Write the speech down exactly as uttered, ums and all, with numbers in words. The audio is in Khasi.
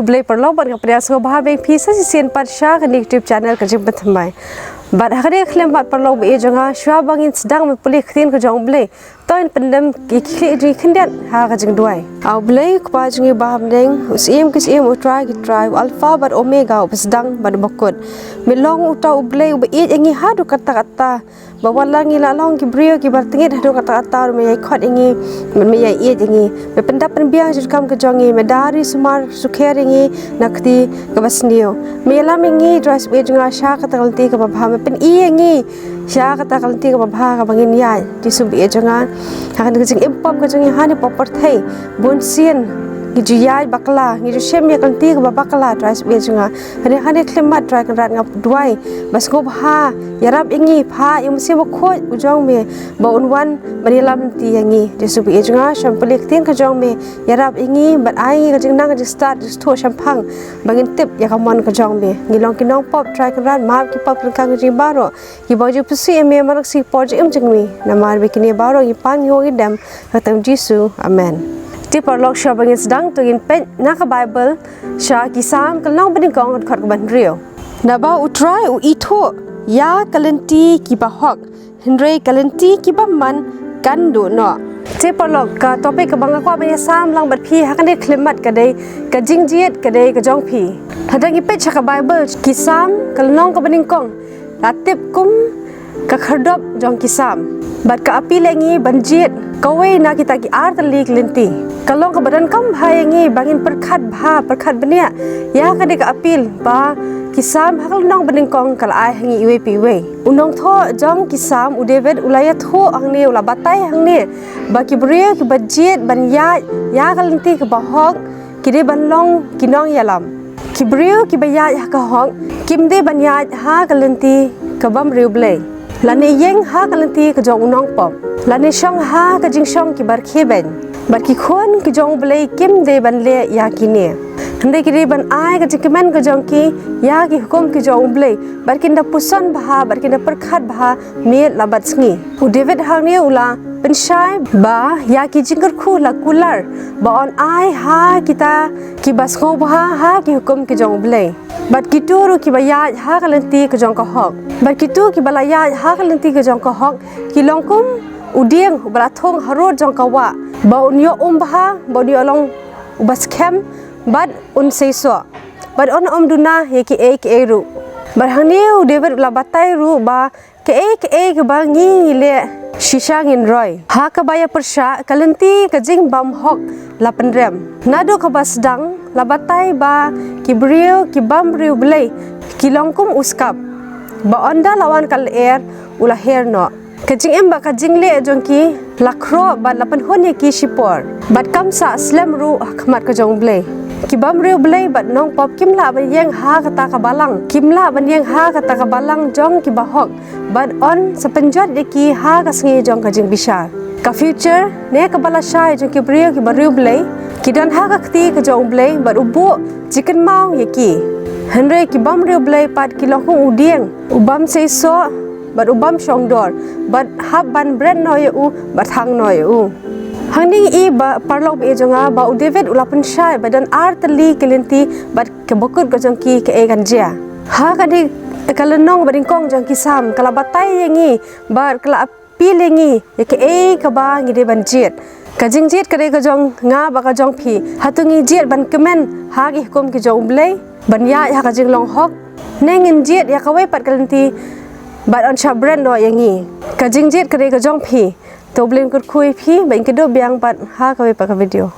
Blei paralok, bad nga pdiang sngewbha ba phi sa shisien pat sha kane ka YouTube channel Ka Jingpynthymmai. Bad ha kane ka khyllipmat paralok ba ïeit jong nga, shuwa ba ngin sdang ban pule ka ktien ka jong U Blei, to ngin pyndem ki khlieh jong ngi khyndiat ha ka jingduwai. A U Blei Kpa jong ngi ba ha bneng, U Syiem ki syiem, U Trai ki trai, U Alpha bad Omega, U Basdang bad U Bakut. Me long uta U Blei uba ïeit ïa ngi haduh katta katta. Ba wat la ngi la long ki briew kiba tngit haduh katta katta ruh me ïai khot ïa ngi, me ïai ïeit ïa ngi. Me pyndap pynbiang jingkam ka jong ngi, me da ri sumar sukher ïa ngi na ka kti kaba sniew. Me ïalam ïa ngi, Trai Jisu ba ïeit jong nga, sha kata ka lynti kaba bha, me pyni ïa ngi sha kata ka lynti kaba bha kaba ngin ïaid, Jisu ba ïeit jong nga. Ha kane ka jingim pop ka jong ngi ha kane ka pyrthei, bunsien ngi ju ïaid bakla, ngi ju shim ïa ka lynti kaba bakla, Trai Jisu ba ïeit jong nga. Hynrei ha kane ka khyllipmat, Trai Kynrad, nga duwai ba sngewbha ïarap ïa ngi, phah ïa U Mynsiem Bakhuid u jong me ba un wan ban ïalam lynti ïa ngi, Jisu ba ïeit jong nga. Sngewbha pule ka ktien ka jong me, ïarap ïa ngi bad ai ngi ka jingnang, ka jingstad, jingsngewthuh shemphang, ba ngin tip ïa ka mon ka jong me. Ngi long ki nongpop, Trai Kynrad, map ki pop ki ryngkang ka jong ngi baroh, kiba ju pyrshah ïa me man la ka sngi por jingim jong ngi. Namar ba kine baroh ngi pan, ngi ong, ngi dem ha ka kyrteng Jisu. Amen. Te paralok, shuwa ba ngin sdang, to ngin peit na ka Baibl sha Ki Salm ka lynnong banyngkong, dkhot kaba hynriew. Naba U Trai u ithuh ïa ka lynti kiba hok, hynrei ka lynti ki bymman kan duh noh. Te paralok, ka topic kaba nga kwah ban ïasam lang bad phi ha kane ka khyllipmat ka dei ka jingjied ka dei ka jong phi. Lada ngi peit sha ka Baibl, Ki Salm ka lynnong kaba nyngkong la tip kum ka khyrdop jong ki Salm, bad ka appeal ïa ngi ban jied kawei na kita ki ar tylli ki lynti. Ka long kaba donkam bha ïa ngi ba ngin pyrkhat bha, pyrkhat bniah ïa kane ka appeal ba Ki Salm ha ka lynnong banyngkong ka la ai ha ngi iwei pa iwei. U nongthoh jong Ki Salm, u David, u la ïathuh hangne, u la batai hangne ba ki briew kiba jied ban ïaid ïa ka lynti kaba hok ki dei ban long ki nongïalam. Ki briew kiba ïaid ha ka hok kim dei ban ïaid ha ka lynti ka bym riewblei, lane ïeng ha ka lynti ka jong u nongpop, lane shong ha ka jingshong kiba rkhie beiñ. Bad ki khun ki jong U Blei kim dei ban leh ïa kine, hynrei ki dei ban ai ka jingkmen ka jong ki ïa ki hukum ki jong U Blei, bad kin da puson bha, bad kin da pyrkhat bha miet la bad sngi. U David hangne u la pynshai ba ïa ki jingkyrkhu la kular ba yn ai ha kita kiba sngewbha ha ki hukum ki jong U Blei. Bad kito ruh kiba ïaid ha ka lynti ka jong ka hok. Bad kito kiba la ïaid ha ka lynti ka jong ka hok ki long kum u dieng uba la thung harud jong ka wah, ba un ïoh um bha, ba un ïoh long uba skhem, bad un seisoh, bad un ym duna ïa kiei kiei ruh. Bad hangne u David u la batai ruh ba kaei kaei kaba ngi leh shisha ngin roi. Ha kaba ïapyrshah, ka lynti ka jingbymhok la pynrem. Naduh kaba sdang la batai ba ki briew ki bym riewblei ki long kum u skap, ba ynda la wan ka lyer u la her noh. Ka jingim bad ka jingleh jong ki la khroh bad la pynhun ïa ki shipor, bad kam sah slem ruh ha khmat ka jong U Blei. Ki bym riewblei bad nongpop kim lah ban ïeng ha kata ka balang, kim lah ban ïeng ha kata ka balang jong kiba hok, bad yn sa pynjot ïa ki ha ka sngi jong ka jingbishar. Ka future ne kaba lashai jong ki briew kiba riewblei ki don ha ka kti ka jong U Blei, bad u buh jingkynmaw ïa ki. Hynrei ki bym riewblei pat ki long kum u dieng u bym seisoh bad u bym shongdor, bad hap ban bret noh ïa u, bad thang noh ïa u. Hangne ngi i ba, paralok ba ïeit jong nga, ba u David u la pynshai ba don ar tylli ki lynti, bad kaba kut ka jong ki kaei kan jia. Ha kane ka lynnong banyngkong jong Ki Salm ka la batai ïa ngi, bad ka la appeal ïa ngi ïa kaei kaba ngi dei ban jied. Ka jingjied ka dei ka jong nga bad ka jong phi. Hato ngi jied ban kmen ha ki hukum ki jong U Blei, ban ïaid ha ka jinglong hok, ne ngin jied ïa kawei pat ka lynti bad yn shah bret noh ïa ngi? Ka jingjied ka dei ka jong phi. To U Blei un kyrkhu ïa phi, bad ngin kynduh biang pat ha kawei pat ka video.